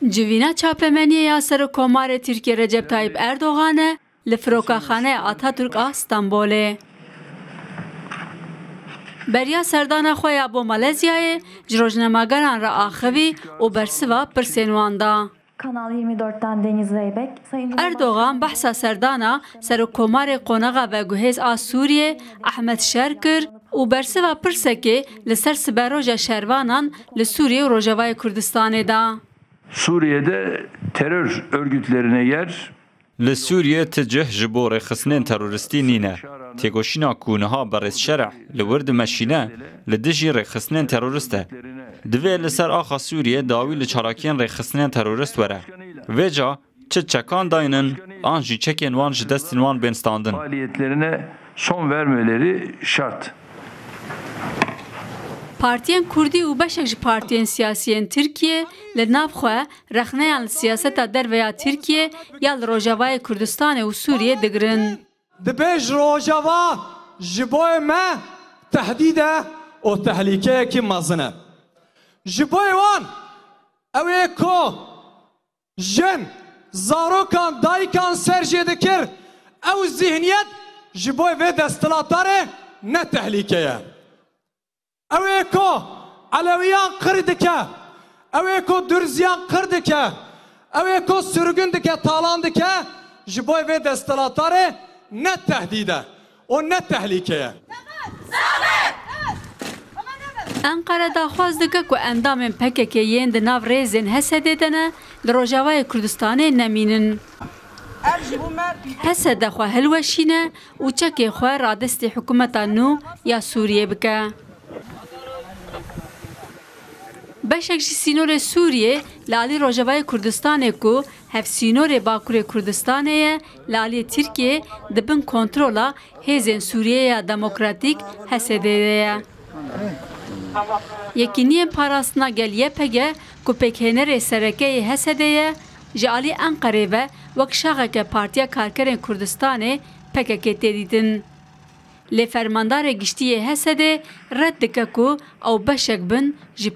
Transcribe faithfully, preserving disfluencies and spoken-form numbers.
Civîna çapemeniyê ya Serokkomarê Tirkiyê Recep Tayyip Erdogan e li Firokaxaneya Atatürk a Stenbolê. Beriya serdana xwe ya bo Malezyayê ji rojnamegeran re axivî û bersiva pirsên wan da. Kanal yirmi dörtten Deniz Zeybek. Sayın Cumhurbaşkanı Erdogan behsa serdana Serokkomarê Qonaxa Veguhêz a Sûriyê Ehmed Şer kir û bersiva pirsekê li ser siberoja şervanan li Sûriyê û Rojavayê Kurdistanê da. Suriye'de terör örgütlerine yer Li Sûriyê ti cih ji bo rêxistinên teroristî nîne. Têkoşîna ku niha berêz Şereh li wir dimeşîne, li dijî rêxistinên terorist e. Divê li ser axa Sûriyê dawî li çalakiyên rêxistinên terorist were. Vêca çi çekan daynin, an jî çekên wan ji destên wan bên standin. Faaliyetlerine son vermeleri şart. Partiyên Kurdî û beşek ji partiyên siyasiyên Tirkiyê li nav xwe rexneyan li siyaseta derve ya Tirkiyê ya li Rojavayê Kurdistanê û Sûriyê digirin. Dibê ji Rojava ji bo me tehdîd e û tehlîkeyekî mezin e. Ji bo wan ew ê ku jin, zarokan, dayikan ser jê dikir, ew zihniyet ji bo vê desthilatdarê ne tehlîke ye. Ew ê ku Elewiyan qir dike, ew ê ku Durziyan qir dike, ew ê ku sürgün dike, talan dike, ji bo vê desthilatdarê ne tehdîd e û ne tehlîke ye. Enqere daxwaz dike ku endamên P K K yên di nav rêzên H S D'ê de ne, li Rojavayê Kurdistanê nemînin. H S D xwe hilweşîne û çekê xwe radestî hikûmeta nû ya Sûriyê bike. Beşek ji sînorê Sûriyê li alî Rojavayê Kurdistanê ku hevsînorê Bakurê Kurdistanê ye, li alî Tirkiyê di bin kontrola Hêzên Sûriyê ya Demokratîk, H S D'ê de ye. Yekîniyên Parastina Gel, Y P G, ku pêkhênerê sereke yê H S D'ê ye, ji alî Enqerê ve wek şaxeke Partiya Karkerên Kurdistanê, P K K, tê dîtin. Lê Fermandarê Giştî yê H S D'ê red dike ku ew beşek bin ji